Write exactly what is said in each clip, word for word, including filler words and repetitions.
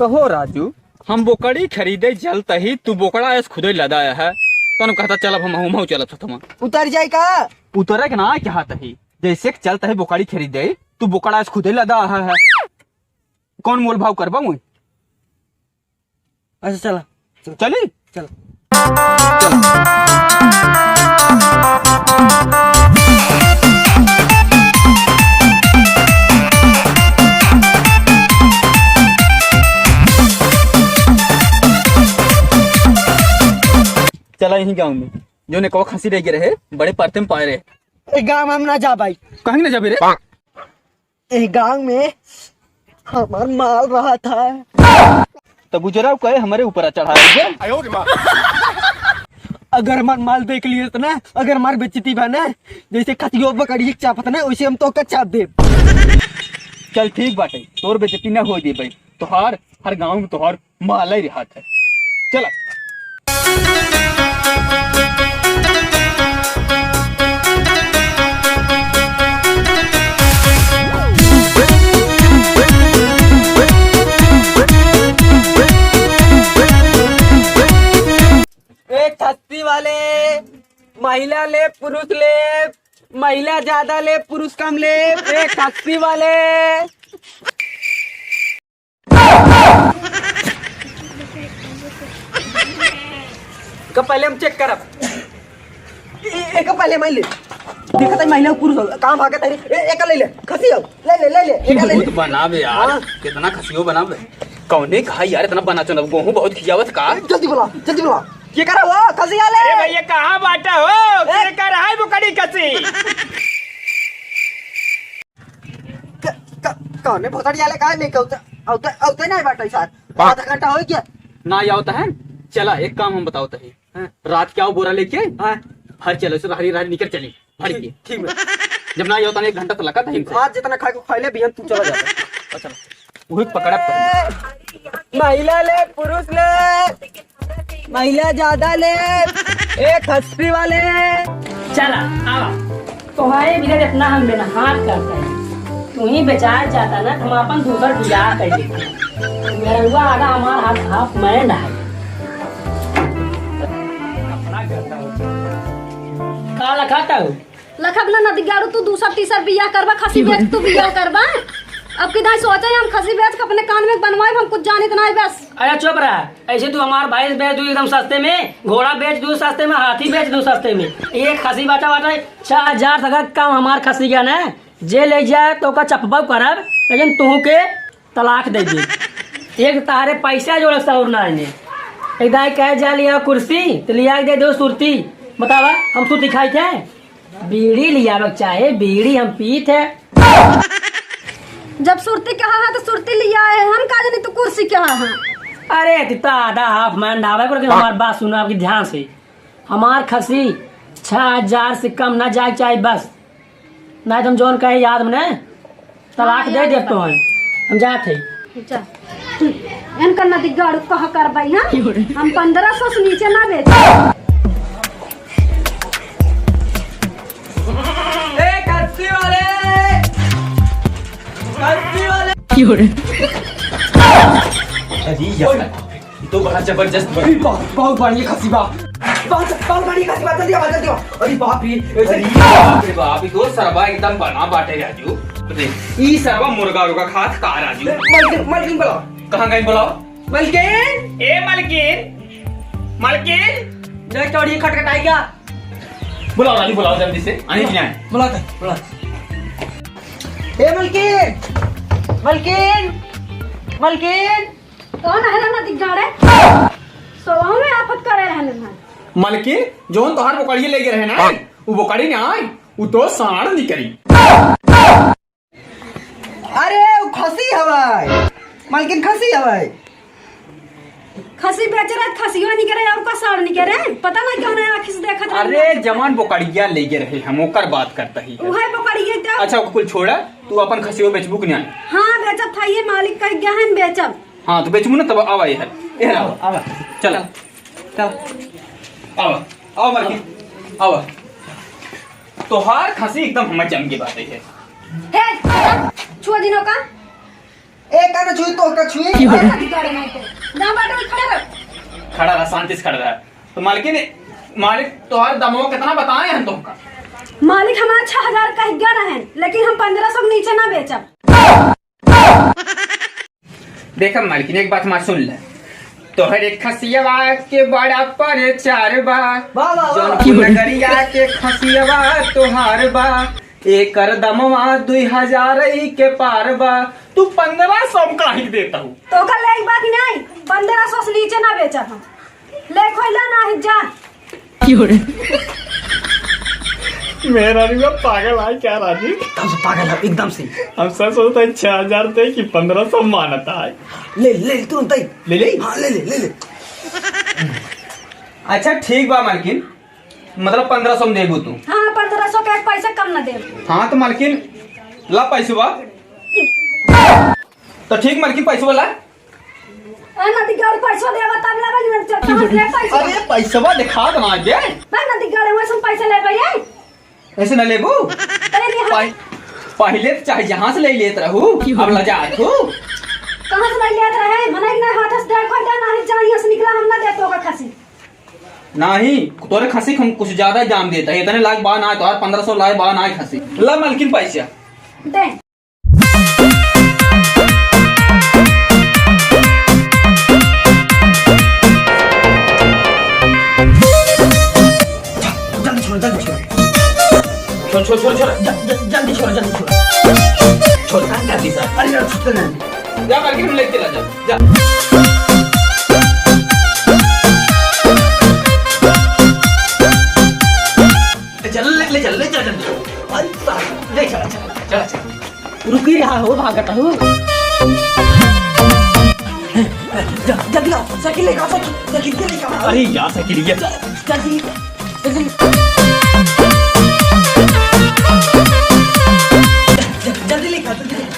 कहो राजू, हम बोकड़ी खरीदे चलत ही, तू बोकड़ा ऐस खुदे लदाया है। तनु कहता, "चलब हम, हमहू चलब साथ में।" उतर जाए का? उतरे के ना कहत ही, जैसे कि चलत ही बोकड़ी खरीदे, तू बोकड़ा ऐस खुदे लदा है। कौन मोल भाव करबा मुई? अच्छा, चला। चली? चल। चला यहीं गाँव में, जो ने कहो खसी रह गए रहे, बड़े परते में पाए रहे। ए गाँव में हम ना जा भाई। कहीं ना जाबे रे? ए गाँव में हमार माल रहा था। तो गुजराव कहे हमारे ऊपर चढ़ा दीजिए। अगर हमार माल देख लिए तो ना, अगर हमार बेइज्जती बा ना, जैसे खतियो बकरी के चापत ना, वैसे हम तो का चाप देब। चल ठीक बाटे, तोर बेइज्जती ना हो दे भाई, तोहार हर गाँव में तोहार माला ही हाथ है। चला। ए खस्सी वाले, महिला ले, पुरुष ले, महिला ज्यादा ले, पुरुष कम ले। ए खस्सी वाले। का पहले हम चेक करब। ए, ए, का पहले मैं ले। देखत है महिला पुरुष हो, कहाँ भागत है रे? ए, एक ले ले, खसी हो। ले ले, ले ले, एक ले ले। बहुत बनावे यार, हाँ। कितना खसियो बनावे। कौने कहा यार इतना बना चुनब? गोहूँ बहुत खियावत का? जल्दी बुला, जल्दी बुला। ये करा वो, खसी वाले। अरे भैया, कहाँ बाटा हो? ए। ये कर है बोकड़ी खसी। क-, क-, कौने भोसड़ी आले का नहीं कहते, औते, औते नहीं बाटे साथ। आधा घंटा हो गया। ना आवत है, चला एक काम हम बतावत है। हाँ। रात के आओ बोरा लेके, हाँ। हर चलो से हरी हरी निकल चली, भर के। ठीक बा। जब ना आवत है एक घंटा तो लगा था इनसे। आज जितना खा के खा ले बिहान तू चला जा। अच्छा। वही पकड़ा पकड़ा। महिला ले, पुरुष ले, महिला ज्यादा ले, ए खस्सी वाले। चला, आवा। तोहरे बिना इतना हम मेहनत करते हैं, तू ही बेचार जाता ना, तो हम अपन दूसर बियाह कर लेते। मेहरुआ आगा हमार हाथ हाफ मैंड है। का लखा तू? लखब ना नदिगाड़ू, तू दूसर तीसर बियाह करबा, खसी बेच तू बियाह करबा। अब किधर सोचे हम खसी बेच के अपने कान में बनवाए, हम कुछ जानित नहीं बस। अरे चुप रहा, ऐसे तू हमार भैंस बेच दू एकदम सस्ते में, घोड़ा बेच दू सस्ते में, हाथी बेच दू सस्ते में। एक खसी बाटा बाटा छह हजार तक का कम हमार खसी का ना, जे ले जाए तो का चपबा करब, लेकिन तू के तलाक दे दी। एक तारे पैसा जोड़े सौर ना आने। एक दाई कहे जा लिया कुर्सी, तो लिया के दे दो सुरती। बतावा, हम सुरती खाई थे? बीड़ी लियावे के चाहे, बीड़ी हम पीत है। जब सुरती कहा है तो सुरती लिया है, हम का जानी तू कुर्सी कहा है। अरे, इतना आधा हाफ मैंड आवे, लेकिन हमार बात सुनो आपकी ध्यान से। हमार खसी छह हजार से कम ना जाए चाहे बस। नहीं तो हम जौन कहे याद में ना, तलाक हाँ, दे याद देब बा। तो हम, हम जात है। अच्छा। इनका नदिगाड़ू कह कर भाई, हाँ? हम पन्द्रह सौ से नीचे ना बेच। ए, खस्सी वाले! खस्सी वाले! अरे यार, ये तो बड़ा जबरदस्त बा। अरे बाप, बहुत बढ़िया खस्सी बा। बहुत, बहुत बढ़िया खस्सी बा, जल्दी आवा, जल्दी आवा। अरे बाप रे, ऐसे अरे बाप रे बाप, ये तो सरवा एकदम बना बाटे राजू। अरे, ई सरवा मुर्गा उर्गा खात का राजू? मलकिन, मलकिन बुलाओ। कहाँ गई बुलाओ? मलकिन! ए मलकिन! मलकिन! देख चौड़ी खटखटाई क्या? बुलाओ राजू, बुलाओ जल्दी से। आने की ना है? बुलाते, बुलाते। ए मलकिन! मलकिन! मलकिन! कौन है ना दिग्गाड़े? सोहू में आफत करे रहने हैं। मलकिन, जोन तोहार बोकड़िए लेके रहे ना, वो बोकड़ी ना आई, वो तो साँड़ निकरी। अरे, वो खसी हवाई। मलकिन खसी हवाई। खसी बेच रहे, खसियो निकरे और का साँड़ निकरे? पता नहीं कौन है आँखी से देखत रहे। अरे, जवान बोकड़िया लेके रहे हम, ओकर बात करता ही है। उहे बोकड़िया तो। अच्छा, ओकर कुल छोड़ा, तू अपन खसियो बेचबू कि नहीं? हाँ, बेचत था, ये मालिक कह गया है, बेचब। हाँ, तो बेचबू ना, तब आवा इधर। इधर आवा। आवा। चल। चल। आवा। आवा, मलकिन। आवा। तोहार खसी एकदम हमार जम के बात है। हे, छुआ दिनों का। ए, का ना छुई, तो का छुई? अरे, गाड़ी नहीं तो। जहाँ बाटे वहीं खड़ा रह। खड़ा रह, शांति से खड़ा रह। तो मालकिन, मालिक तोहार दमवा कितना बताए हम तुमका? मालिक हमार छह हजार कह गया रहन, लेकिन हम पन्द्रह सौ के नीचे ना बेचब। देखा मालकिन, एक बात हमार सुन ले। तोहरे खसियवा के बड़ा प्रचार बा। वाह, वाह, वाह। जौनपुर नगरिया के खसियवा तोहार बा। एकर दमवा दुई हजार के पार बा। तू पन्द्रह सौ काहे के देता हूँ? तो ओकर ले एक बात नहीं, पन्द्रह सौ से नीचे ना बेचा हम। ले खोइला ना ही जा। क्यों रे? मेरा भी पागल है क्या राजू? एकदम से पागल है, एकदम से। हम सर सोचता है छह हजार दे कि पन्द्रह सौ मानता है। ले, ले, तुरंत ही। ले ले? हाँ, ले ले, ले ले। अच्छा, ठीक बा मालकिन, मतलब पन्द्रह सौ में देबू तू? हाँ, पन्द्रह सौ के एक पैसा कम ना देब। हाँ, तो मालकिन, ला पैसवा। तो ठीक मालकिन, पैसवा ला। ए, नदी गाड़ी पैसा देवा तब लेबे, नहीं तो कहाँ से ले पैसा? अरे, पैसवा दिखा दो ना आगे। भाई, नदी गाड़ी वैसे पैसा लेबे, ये? ऐसे ना लेबू? अरे, नहीं, हम पह-, पहले तो चाहे जहाँ से ले लेत रहू, अब लजात हूँ। कहाँ से ले लेत रहे? मने के ना हाथ से देखो, जा ना ही जाइए से निकला, हम ना देतो का खसी। नहीं, तोरे खसी हम कुछ ज्यादा ही दाम देता है, इतने लाख बा ना, तोहार पन्द्रह सौ लाख बा ना खसी। ला मालकिन पैसा। दे। जल्दी छोड़, जल्दी छोड़। छोड़, छोड़, छोड़, छोड़। ज-, ज-, जल्दी छोड़, जल्दी छोड़। छोड़, कहाँ कर दी सर? अरे यार, छूटता नहीं। जा, मालकिन, लेके ला, जा, जा। ले चल, ले, ले चल, ले चल, जल्दी। अरे, ले चल, चल, चल, चल। रुकी रहा हो, भागत हो। ज-, जल्दी आओ, साइकिल लेके आओ, साइकिल, साइकिल के लेके आओ। अरे यार, साइकिल ये। ज-, जल्दी, जल्दी। ज-, जल्दी लेके आओ, जल्दी लेके आओ।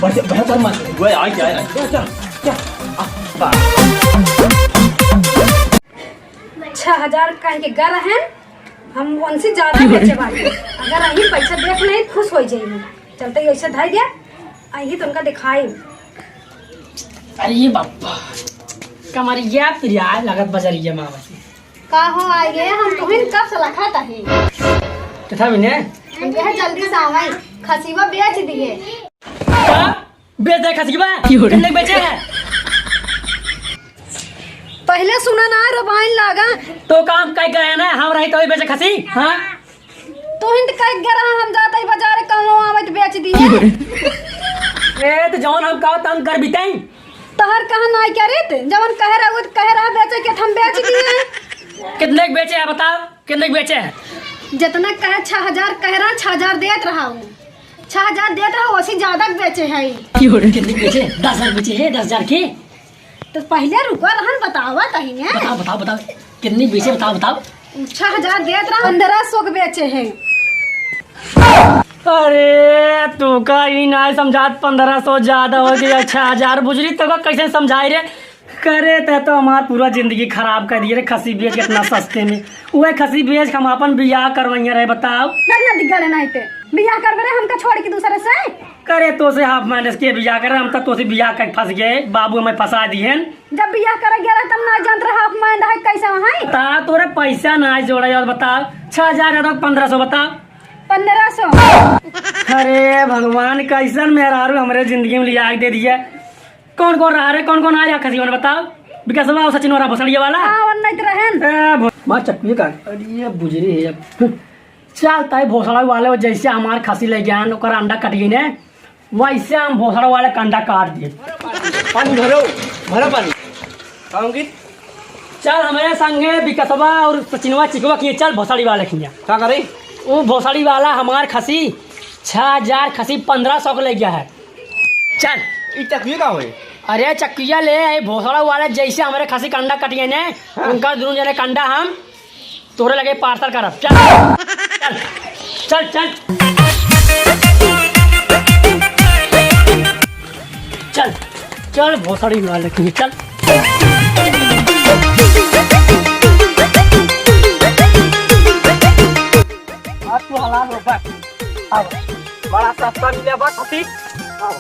बढ़िया, बढ़िया, बढ़िया, मत। वो आ गया है। क्या, क्या, क्या? आ, बा। छह हजार कह के गर हैं, हम उनसे ज्यादा बेचे बाटे। अगर अही पैसा देख नहीं, खुश हो जाइए। चलते ही ऐसे धर गया, अही तो उनका दिखाई। अरे ये बापा, कमरिया पिरिया लागत बजरिया मामा जी। का हो आइए, हम तुहिन कब से लखत अही। किथा बिने? हम कहे जल्दी से आवे, खसीवा बेच दिए। का? बेच दे खसीवा? कितने के बेचे है? पहले सुना ना, रबाइन लागा। तो काम कई गया ना, हम रही तो ही बेचे खसी, हाँ? तुहिन तो कई गया रहा, हम जाते ही बाजार, कौनो आवे तो बेच दिए। ए, तो जौन हम कहा, तंग कर बिताई। तोहर कहा नाई करे ते, जवन कहे रहा, वो तो कहे रहा बेचे के, हम बेच दिए। कितने के बेचे है बताओ, कितने के बेचे है? जितना कहे छह हजार कहे रहा, छह हजार देत रहा वो। छह हजार देत रहा, वैसे ज्यादा के बेचे है। कितने के बेचे? दस हजार बेचे है, दस हजार के। तो पहले रुको रहन, बतावा तही ने। बताओ, बताओ, बताओ, कितने के बेचे, बताओ, बताओ। छह हजार देत रहा, पन्द्रह सौ के बेचे है। अरे, तू का ई नाय समझात, पन्द्रह सौ ज्यादा हो गया, छह हजार बुजरी, तो का कैसे समझाई रे? करे ते तो हमार पूरा जिंदगी खराब कर दिए रे, खसी बेच के इतना सस्ते में। वह खसी बेच के हम अपन बियाह करवाइए रहे, बताओ। ना, ना, दिगड़े नहीं ते। बियाह करवे रे हमका छोड़ के दूसरे से? करे तो से हाफ माइंड के बियाह करे, हम तो तोसे बियाह कर फंस गए, बाबू हमें फंसा दिए। जब बियाह करे गया रहे, तब ना जानत रहे हाफ माइंड है कैसे है। ता तोरे पैसा ना जोड़ा यार, बताओ, छह हजार ज्यादा पन्द्रह सौ, बताओ। पन्द्रह सौ। अरे भगवान, कैसन मेहरारू हमरे जिंदगी में लिया के दे दिया। कौन कौन रहा रे, कौन कौन आया खसी में बताओ? विकासवा और सचिन वाला भोसड़िया वाला? हाँ, और नहीं तो रहन। ए, भो-, मार चक्कू का। अरे ये बुजरी है अब। चल ताई भोसड़ा वाले, वो जैसे हमार खसी ले गया, ओकर अंडा कट गई ने, वैसे हम भोसड़ा वाले का अंडा काट दिए। पानी भरो, भरो पानी। कहूँगी? चल हमारे संगे विकसवा और सचिनवा चिकवा किए, चल भोसड़ी वाले किए। का करे? वो भोसड़ी वाला हमार खसी छह हजार, खसी पन्द्रह सौ के ले गया है। चल। ई चकुया का होए? अरे चकुया ले, ए भोसड़ा वाला जैसे हमारे खसी का अंडा कटिए ने, हाँ। उनका दोनों जने का अंडा हम तोरे लगे पार्सल करब। चल, चल, चल, चल। चल, चल, भोसड़ी वाले की, चल। आज तू हलाल हो, बस। अब। बड़ा सस्ता मिला बा खसी। आओ।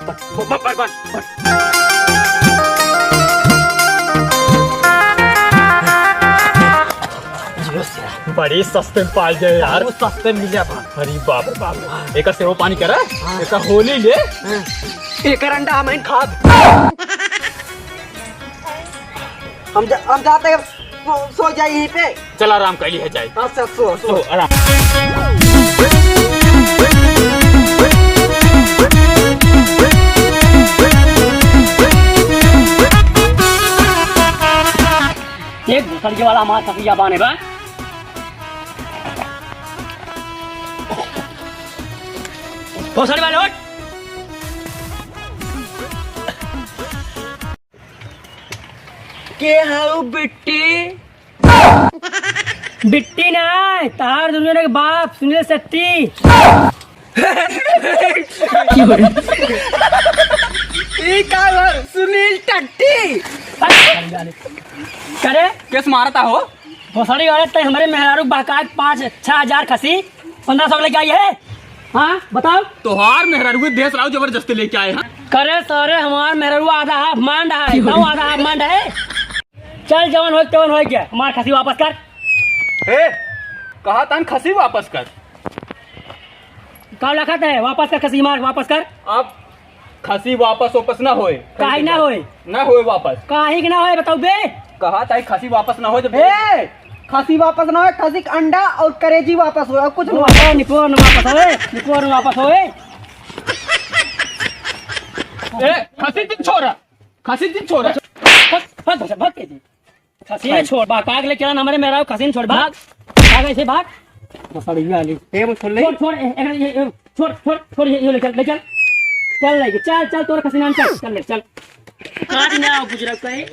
बस, बस, बस, बस। बड़ी सस्ते में पाल गए यार। बहुत सस्ते में मिला बा। अरे बाप रे बाप। एका सेवा पानी करा, हाँ। एका होली ले। हाँ। एकर अंडा हम ही खाब। हम जा, हम जाते हैं, सो, सो जाए यहीं पे। चल आराम कर लिया जाए। अच्छा, सो, सो। सो, आराम। एक भोसड़ी वाला हमार सखिया बाने बा। भोसड़ी वाले उठ। के हऊ बिट्टी? बिट्टी ना, तार दुनिया के बाप सुनील शेट्टी। ई का घर सुनील टट्टी? करे? केस मारता हो? भोसड़ी औरत तय हमरे मेहरारू बहका के पाँच छह हजार खसी पन्द्रह सौ लेके आई है। हाँ, बताओ। तोहार मेहरारू देश राव जबरदस्ती लेके आए हैं। करे सारे, हमार मेहरारू आधा हाफ मांड है, तू आधा हाफ मांड है। चल, जवन होई तवन होई गया, हमार खसी वापस कर। ए, कहा तान खसी वापस कर। का लखत है? वापस कर खसी, मार, वापस कर। अब खसी वापस, वापस ना होए। काहे ना होए? ना होए वापस। काहे के ना होए, बताओ बे। कहा ताई खसी वापस ना होए जब ए, खसी वापस ना होए, खसी के अंडा और करेजी वापस होए, और कुछ ना होए। निपोर न वापस होए, निपोर न वापस होए। ए, खसी जिन छोरा, खसी जिन छोरा। भाग, भाग, भाग, भाग, भाग। खसी छोड़, भाग, भाग, ले चला, हमारे मेहरारू खसी छोड़, भाग। भाग, ऐसे भाग। भोसड़िया वाली। ए, वो छोड़ ले। छोड़, छोड़, ए, ए, ए, ए, छोड़, छोड़, छोड़, ये, ये ले चल, ले चल। चल, ले, चल, चल, तोर खसी नाम चल, चल, ले, चल। काट ना, बुजुर्ग का है।